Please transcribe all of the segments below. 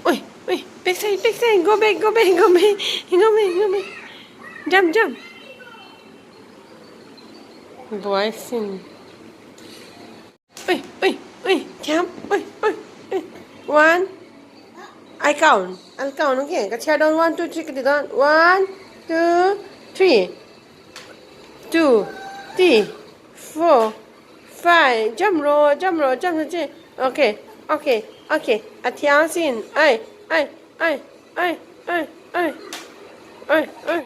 Ui ui back side back side go back go back go back go back go back jump jump buai sin ui ui ui thiam ui ui ui one I count I'll count okay ka chhiar dawn one two three ka ti dawn one two three two three four five jump rawh jump rawh jump rawh che okay okay okay a thiang sin ai ai ai ai ai ai ai ai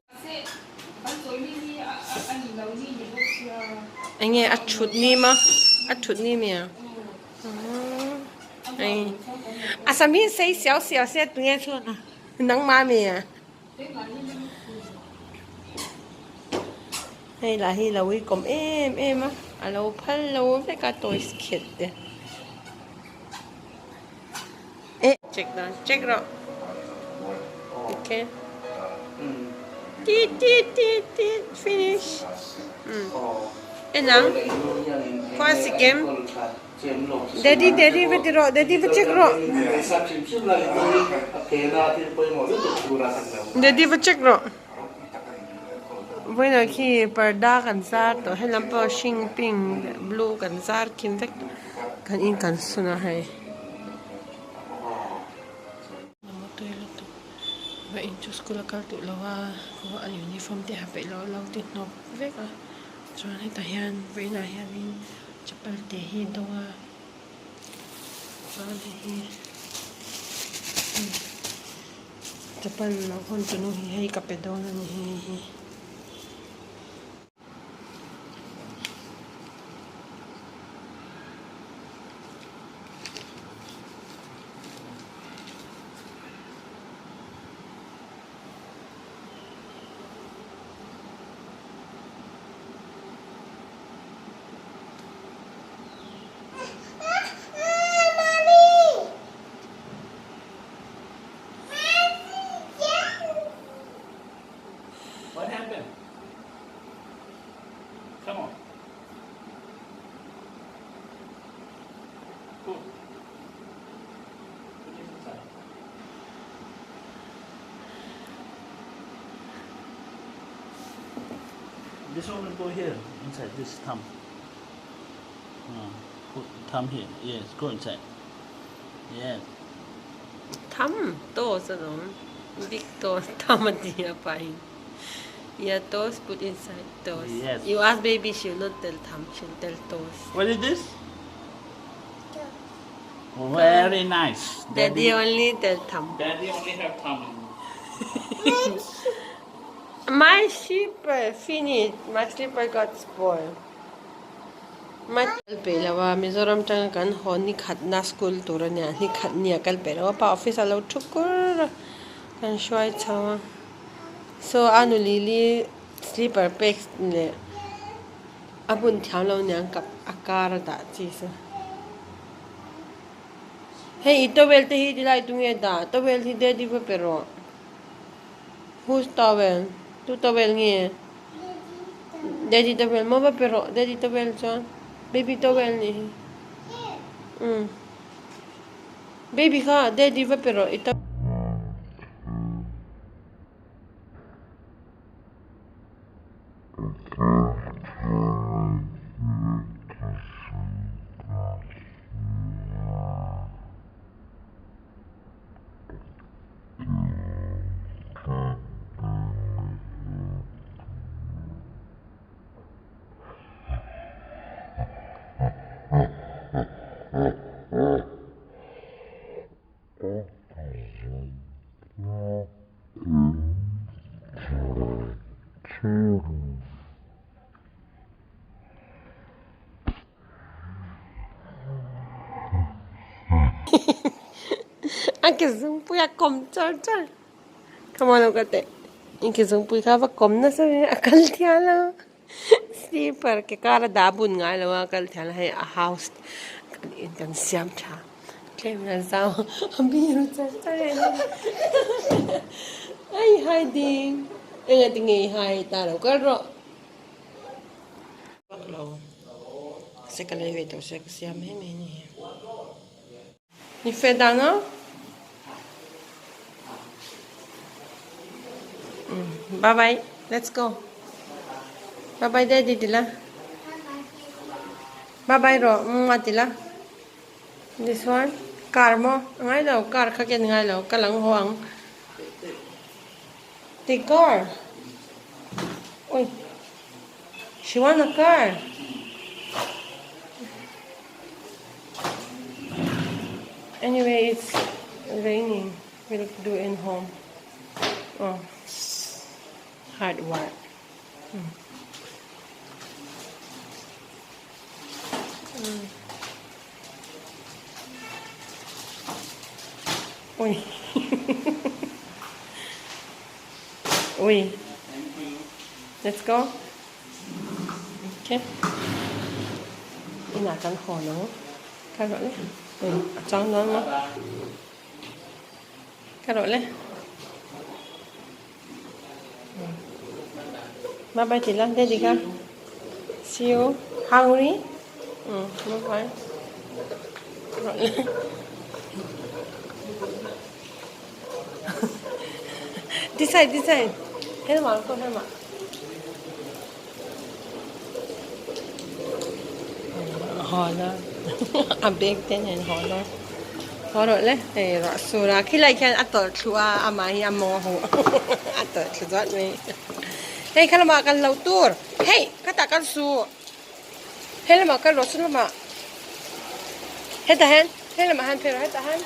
Enge a thut ni ma a thut ni mi a ai a sam hi sei siau siau se tunge chuan a nangmah mi a. Hei lah hi lo uikawm em em a a lo phal lo vek a toys khet te eh check dan check rawh okay ti ti ti ti finish um enang khua sikem. Daddy daddy va ti rawh daddy va check rawh Daddy va check rawh vawiinah khi parda kan zar tawh helam pawh hring pink leh blue kan zar kim vek tawh kan in kan sun a hei vawiin chu school a kal duh lo a a uniform te a ha peih lo a lo ti hnawk vek a. Chuan hetah hian vawiinah hianin chapal te hi a dawng a chuan hei hi chapal lo hawn tunu hi hei ka pe dawn a ni hei hi. What happened? Come on. Put. Put this inside. This one will go here inside this thumb. Uh, put thumb here. Yes, go inside. Yes. Thumb toes alone. Big toes. Thumb at the pine. Yeah, toes put inside toes. Yes. You ask baby, she'll not tell thumb, she'll tell toes. What is this? Very nice. Daddy, only tell thumb. Daddy only have thumb. My slipper finished. My slipper got spoiled. My kal peih lo a Mizoram tanga kan haw ni khatna school tur a nia ni khat nia kal peih lo a pa office ah lo thu kur a kan hruai chho a so a nu lili slipper pek leh a hmun thiam lo niang kap a kar a dah chi chu. Hei i towel te hi tilai tunge dah towel hi daddy va pe rawh whose towel tu towel nge daddy towel maw va pe rawh daddy towel chuan baby towel nih hi umm baby kha daddy va pe rawh i towel. A ke zungpui a kawm char char come on look at it i ke zungpui kha va kawm nasa ve a kal thial a slipper ke kar a dah bun ngai lo a kal thial a hei a house kan in kan siam tha tlem in a zau a biru char char em em a i hiding engati nge i hide ta lo kal rawh. Vak lo se ka lei ve tawh se ka siam mai mai a ni. Ni fe dan a. Bye bye. Let's go. Bye bye daddy tila. Bye bye ro mua tila. This one car mo ngai lo car kha ken ngai lo ka lang ho ang. The car. Oi. She want a car. Anyway, it's raining. We'll do in home. Oh. Hard work. Mm. Mm. Ui. Ui. Let's go. Okay. Inah kan hawn ang. Ka rawh le. Ui, a chang dawn maw? Ka rawh le. Bye bye ti la, daddy ka. See you. Hungry? Bye bye. Rawh le. This side, this side. Helma, ko helma. Haw na a bag te nen haw na haw rawh le hei ruah sur a khilai khian a tawlh thlu a amah hi a maw huh a tawlh thlu zawt mai hei kha lamah kan lo tur hei khatah kan su hei lamah kal rawh saw lamah hetah hian hei lamah hian phei rawh hetah hian.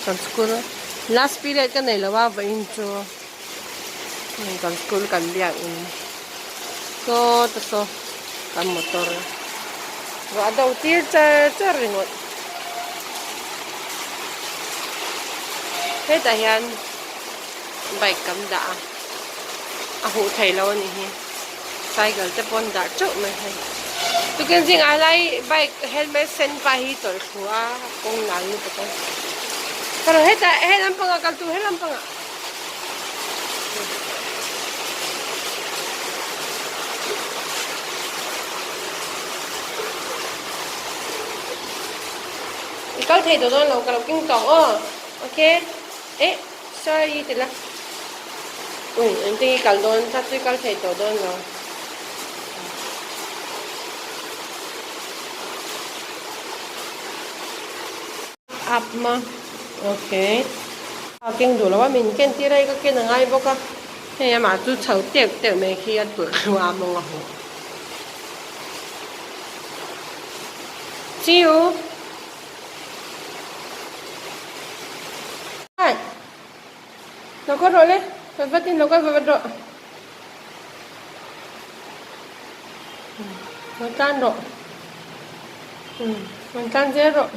Kan school last period ka nei lo a vawiin chu kan school kan biak in saw te saw kan motor ruah a do tir char char ringawt hetah hian bike kan dah a a huh thei lo a nih hi. Cycle te pawn dah teuh mai hei. Tukin zingah lai bike helmet sen pa hi tawlh thlu a kawng nal lutuk a. Ka rawh hetah he lampangah kal tur he lampangah. I kal thei tawh dawn lo ka lo keng tawh aw. Okay. Eh sorry ti la. Ui engtin i kal dawn kha chu i kal thei tawh dawn lo. Up ma okay. A keng duh lo a min ken tir a hei ka ken a ngai bawk a hei amah chu chho teuh teuh mai khi a tulh thlu a mawng a huh. See you. Lo kal rawh le, va vatin lo kal va vat rawh. Lo tlan rawh. Rawn tlan zel rawh.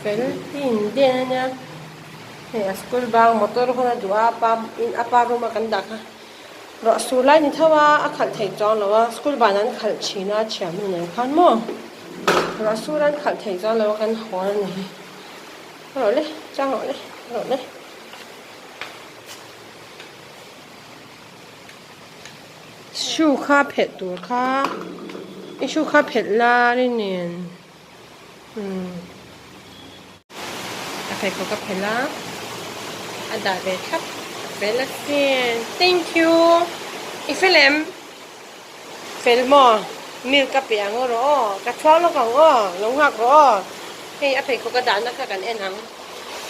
Fel tin den a nia. Hei a school bang motor hun a duh a, a pa in a pa room a kan dah kha. Ruah sur lai ni tho a, a khalh theih chuang lo a, school ban an khalh thin a, thiam nen khan maw ruah sur an khalh theih chuang lo a kan haw a ni hi. Rawh le, chang rawh le, rawh le. Shoe kha phelh tur kha, i shoe kha phelh la rin umm a pheikhawk ka phelh a a dah ve thlap fel asin thank you i fel em fel maw milk ka pe ang rawh aw ka chhuak lawk ang aw lo nghak rawh aw hei a pheikhawk a dahna kha kan en ang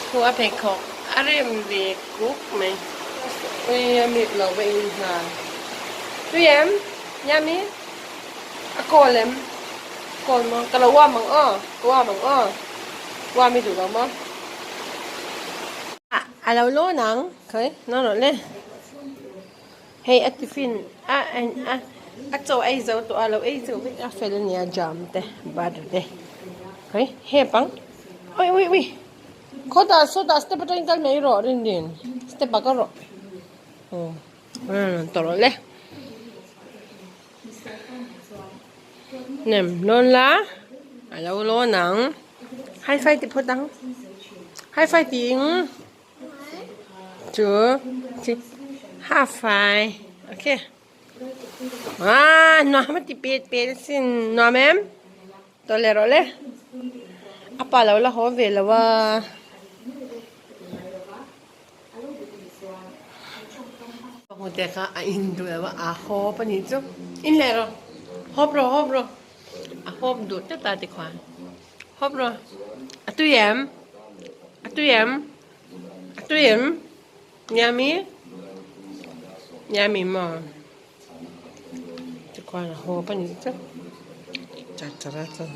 khu a pheikhawk a rem ve kuk mai ui a milk lo va in nghal tui em yummy. A call em? Call maw? Ka lo uam ang aw, ka uam ang aw. Uam i duh lo maw? A lo lawn ang, khawi, no rawh le. Hei a tiffin a a a chaw ei zo tawh a, lo ei zo vek a fel a nia jam te butter te. Khawi, hep ang. Ui ui ui. Khawtah sawtah step atangin kal mai rawh rin rin. Step ah ka rawh. Umm tawh rawh le. Nem lawn la a lo lawn ang high five ti phawt ang high five ti ing chu chi half five okay. Ah nuam a ti pet pet asin nuam em tawleh rawh le a pa lo la haw ve lo a. Hmute kha a in duh lo a a hawp a nih chu in leh rawh hawp rawh hawp rawh a hawp duh tlat a tikhuan hawp rawh a tui em a tui em a tui em yummy yummy maw tikhuan a hawp a nih chu char char a chuan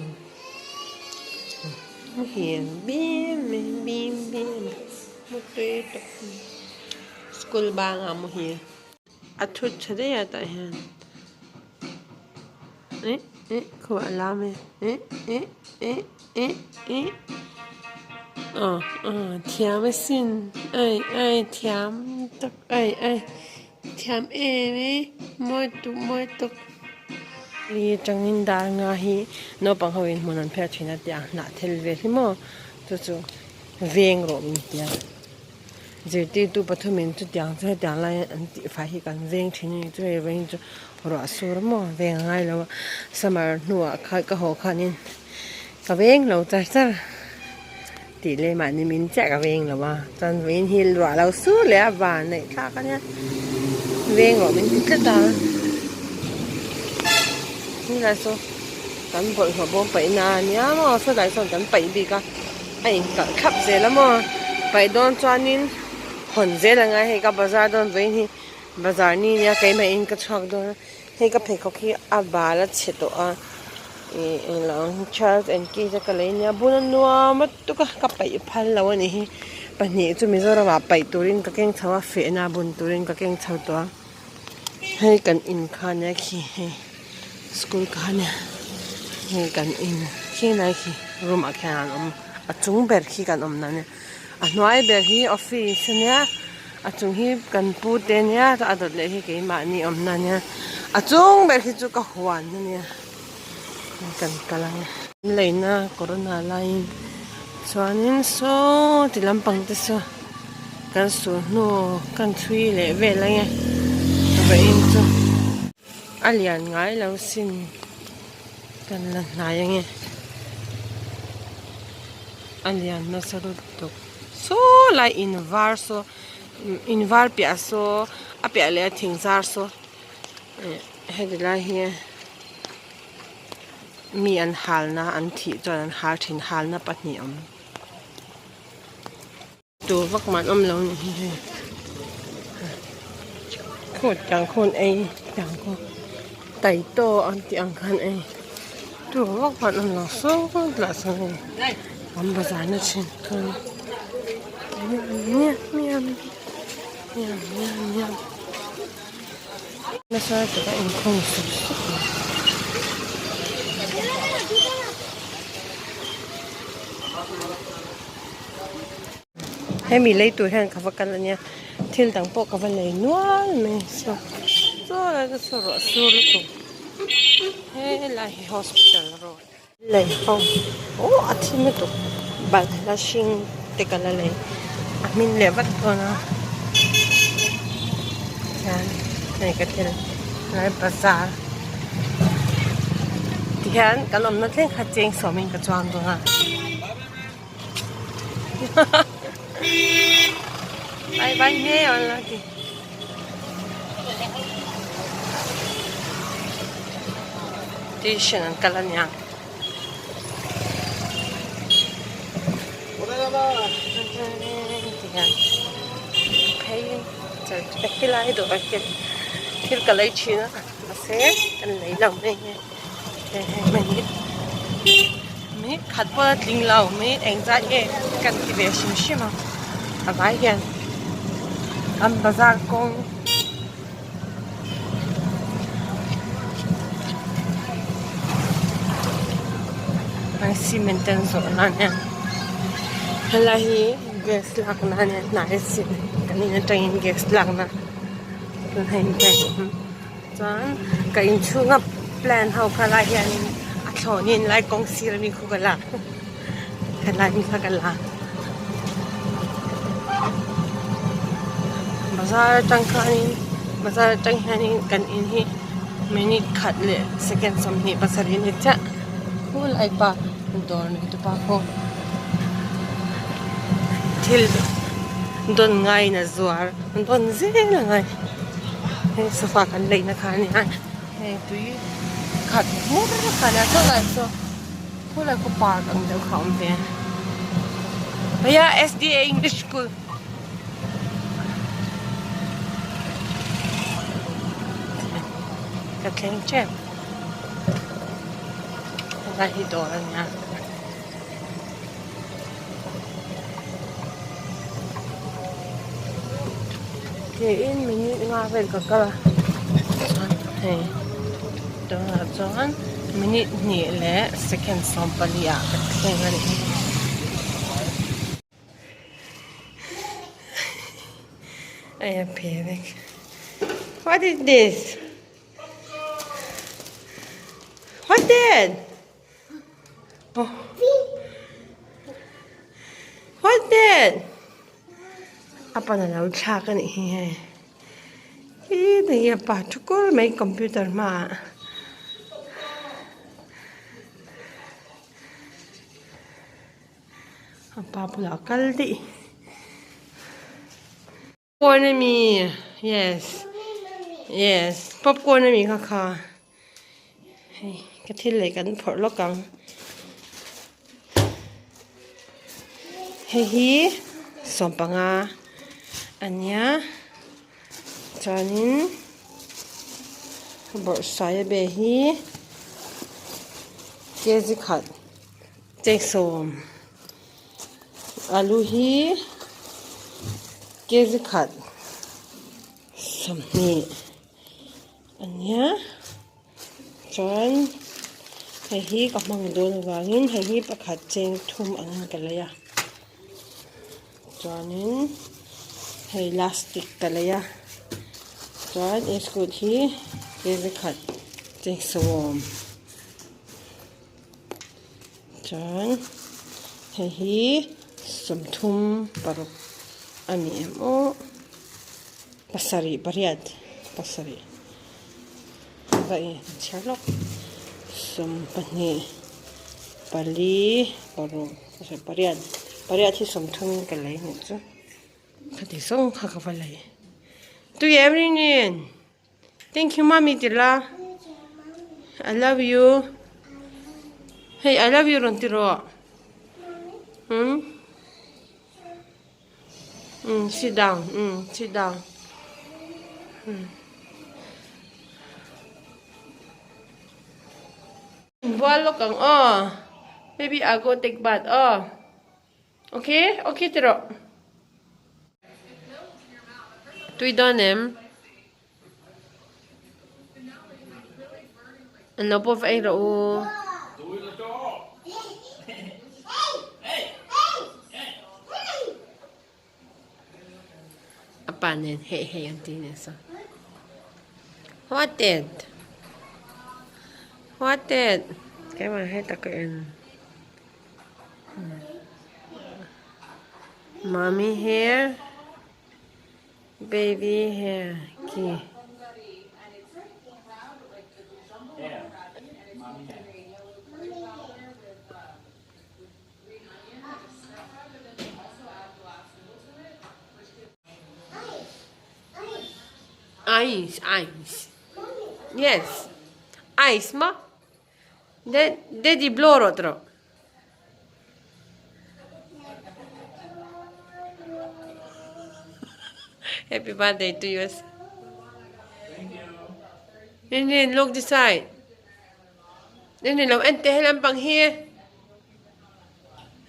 muhil bim bim bim. Mutui tawp school bangah muhil a thut tha daih a tah hian eh eh khaw a lam e eh eh eh eh eh aw aw thiam asin ai ai thiam tak ai ai thiam em e mawi tuk mawi tuk ni atangin dar nga hi naupang ho in hmun an phel thin a tih ang hnah thel vel hi maw chu chu. Veng rawh min tia. Zirtirtu pathumin chutiang chu hetiang laiin an tih fai hi kan veng thin a ni. Chu hei vawiin chu ruah sur maw veng a ngai lo a, summer hnuah kha ka haw khanin ka veng lo char char tih leh mahni min chiah ka veng lo a, chuan vawiin hi ruah lo sur leh a van neih thlak a nia veng rawh min ti tlat a. Tunlai saw kan bawlhhlawh bawm paihna a nia maw sawtlai sawn kan paih bik a. A inkalh thlap zel a maw paih dawn chuanin hawn zel a ngai hei ka bazar dawn vawiin hi bazar ni nia keimah in ka chhuak dawn a hei ka pheikhawk hi a bal a chhe tawh a ih englo ang Charles and Keith a ka lei nia bun a nuam a tuk a ka paih phal lo a nih hi pahnih chu Mizoram ah paih turin ka keng chho a fehna bun turin ka keng chho tawh a hei kan in kha nia khi hei. School kha ania hei kan in khi lai khi room ah khian an awm a chung ber khi kan awm na ania a hnuai ber hi office ania a chung hi kan pu te ania a dawt leh hi keimahni awm na ania a chung ber hi chu ka huan ania kan kal ang leina corona laiin chuanin saw ti lampang te saw kan sul hnu kan chhui leh vel ange vawiin chu. A lian ngai lo sin kan la hnai ange a lian nasa lutuk saw lai in var saw in var piah saw a piah leh a thing zar saw eh heti lai hi mi an halna an thih chuan an hal thin halna pahnih a awm. Tur vak man awm lo ni hi hei khut tang khun ei tang khu tai to an tih ang khan ei tur vak man awm lo saw lah sawn hei an bazar na thin khan miam miam miam miam miam nasa taka inkhawm sup sup mai. Hemi lei tur hian ka va kal ania thil dang pawh ka va lei nual mai saw saw lai te saw ruah sur lutuk helai hi hospital road lei ho aw a thim lutuk balhla hring te ka la lei a hmin leh vat dawn a tihian hei ka thil lai bazar tihian kan awmna thleng kha cheng sawmin ka chuang dawn a. Bye bye nge on la ti. Tuition an kal ania. Tihian phei char helai dawrah hian thil ka lei thin a mahse kan lei lo mai nge. Mai khat pawh a tling lo mai engzat nge kan ti ve hrim hrim a a vai hian an bazar kawng an cement an zawrh na ania helai hi gas lakna ania hnai sin kan in atangin gas lakna tunah hian Chuan ka inchhunga plan ho kha lai hianin a thlawnin lai kawng sir ami khu ka la helai mi kha ka la bazar atang khanin. Bazar atang hianin kan in hi minute khat leh second 27 a ni chiah. Khulai pa dawr nei tu pa pawh thil dawn ngaiin a zuar dawn zel a ngai. Hei sofa kan leina kha a ni a hei tui khat hmur kha a nia chulai chu khulai khu park ang deuh kha a awm ve a. Heia S_D_A English School. Ka thleng tep helai hi dawr a nia. Tiin minute nga vel ka kal a chuan hei tunah chuan minute hnih leh second 14 ah ka thleng a nih hi. I am panic. What is this? What did? Oh. What did? Apa na lo thlak a nih hi hei. Hi hei a pa thu kur mai computer hmaah. A pa bulah kal daih. Popcorn ami yes yes popcorn ami kha kha hei ka thil leh kan phawrh lawk ang hei hi sawmpanga a nia chuanin bawrhsai a be hi kg khat cheng sawm. Alu hi kg khat 20 a nia chuan hei hi ka hmang dawn avangin hei hi pakhat cheng thum angin ka lei a chuanin hei elastic ka lei a chuan iskut hi kg khat cheng 10. Chuan hei hi 36 a ni em aw pasarih pariat pasarih va in chhiar lawk 12 pali paruk pasarih pariat pariat hi 30 in ka lei anih chu khati zawng kha ka va lei tui em ringin. Thank you mommy ti la. I love you. Hey, I love you ron ti ro. Hmm? Sit down. Sit down. Bual lawk ang aw. Maybe I go take bath aw. Okay? Okay ti rawh. Tui dawn em? An lo pawh va ei rawh u. A pa nen hei hei an ti nen saw. What did? What did? Keimah hei tak ka en. Mommy here. Baby here. Ki. Ice, ice. Yes. Ice ma. Daddy blow rawh tawh. Happy birthday to you. Thank you. Nin look this side. Nin lo en te helam pang hi.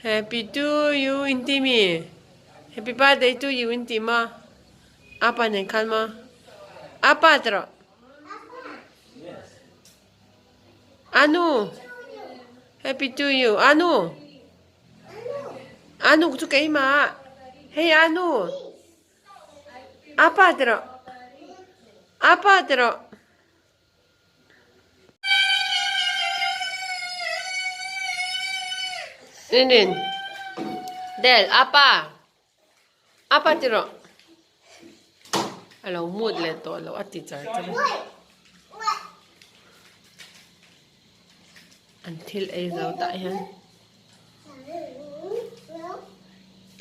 Happy to you inti mi. Happy birthday to you inti ma. Apa nen khan ma. Apa tro. Yes. Anu. Happy to you. Anu. Anu chu keimah. Hey Anu. Apa tiro. Apa tiro. Nin. Del, apa? Apa tiro. A lo mut leh tawh loh a ti char char a. An thil ei zo tah hian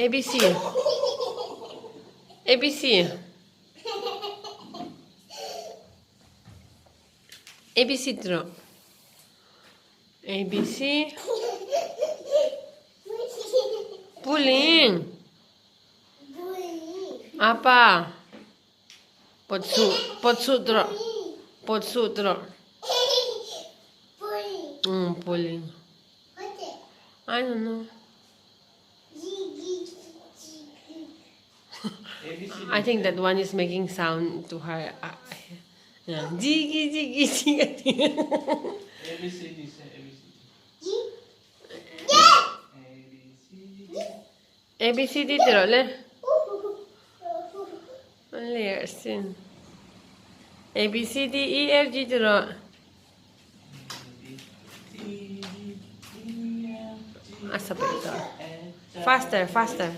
ABC ABC ABC ti rawh ABC Pulling Apa Pawt suh pawt suh ti rawh pawt suh ti rawh umm pulling I don't know I think that one is making sound to her jigi jigi jigi A B C D ti rawh le. An ler sin. A B C D E F G ti rawh. A sa peih tawh. Faster, faster.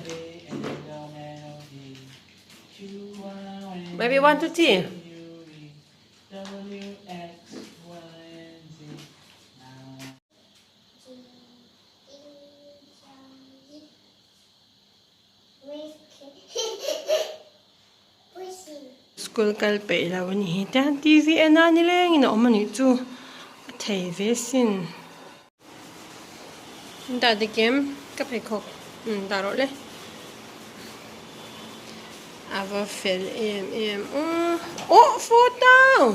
Maybe 1, 2, 3. School kal peih lo a ni hi tiang TV en a nilengin a awm a nih chu a thei ve sin. Dah dik em ka pheikhawk umm dah rawh le a va fel em em aw oh fall down.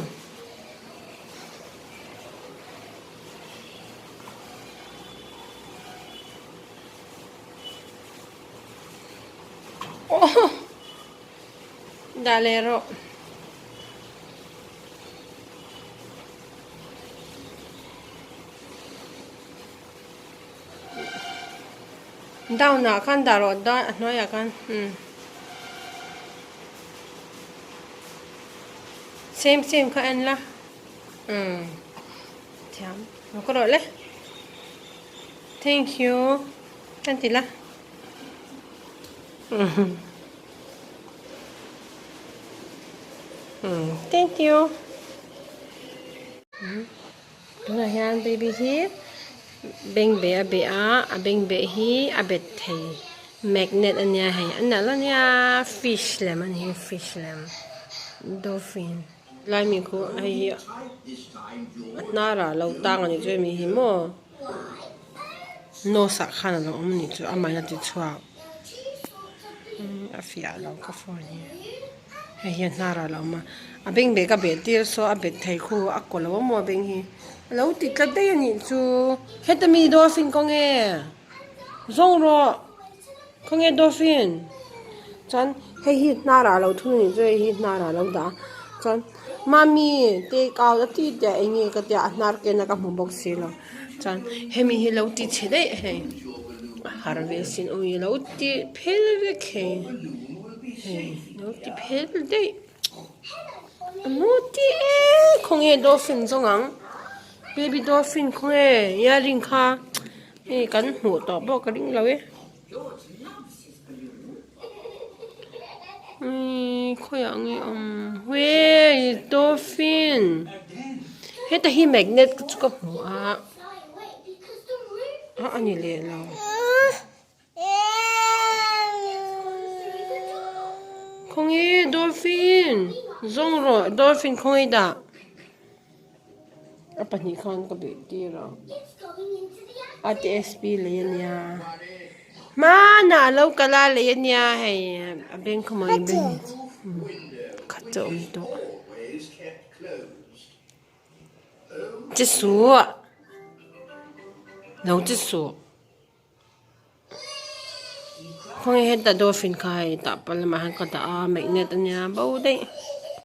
Aw dah leh rawh. Down ah khan dah rawh a hnuaiah khan umm same same kha en la. Umm thiam lo ka rawh le thank you kan ti la umm thank you tunah hian baby hi bengbeh a beh a a bengbeh hi a bet thei magnet a nia hei a nalh a nia fish lem a ni hi fish lem dolphin. Laimi khu hei hi a hnar ah lo tang a nih chu hemi hi maw nose ah khan a lo awm a nih chu amahin a ti chhuak a fiah lo ka phone hi hei hi a hnar ah a lo awm a a beng beh ka beh tir saw a bet thei khu a kaw lo a maw a beng hi a lo ti tlat daih a nih chu heta mi dolphin kawng e zawng rawh. Khawnge dolphin? Chuan hei hi hnar ah lo thun a nih chu hei hi hnar ah lo dah a chuan mummy take out a ti tia eng nge ka tia a hnar ken a ka hmu bawk si lo chuan hemi hi lo ti chhe daih hei a har ve sin ui lo ti phel vek hei hei lo ti phel daih a lo ti e khawnge dolphin zawng ang baby dolphin khawnge earring kha. Hei kan hmuh tawh pawh ka ring lo e. Umm khawiah nge awm wee dolphin heta hi magnet chu ka hmu a a ani leh lo. Khawnge dolphin zawng rawh dolphin khawnge dah. A pahnih khan ka beih tir a ATSP lei a nia hmanah a lo kal a lei a nia hei a beng kha maw beng khat chu a awm tawh che suh lo che suh. Khawnge heta dolphin kha hei tah pawh lamah hian ka dah a magnet a nia bo daih.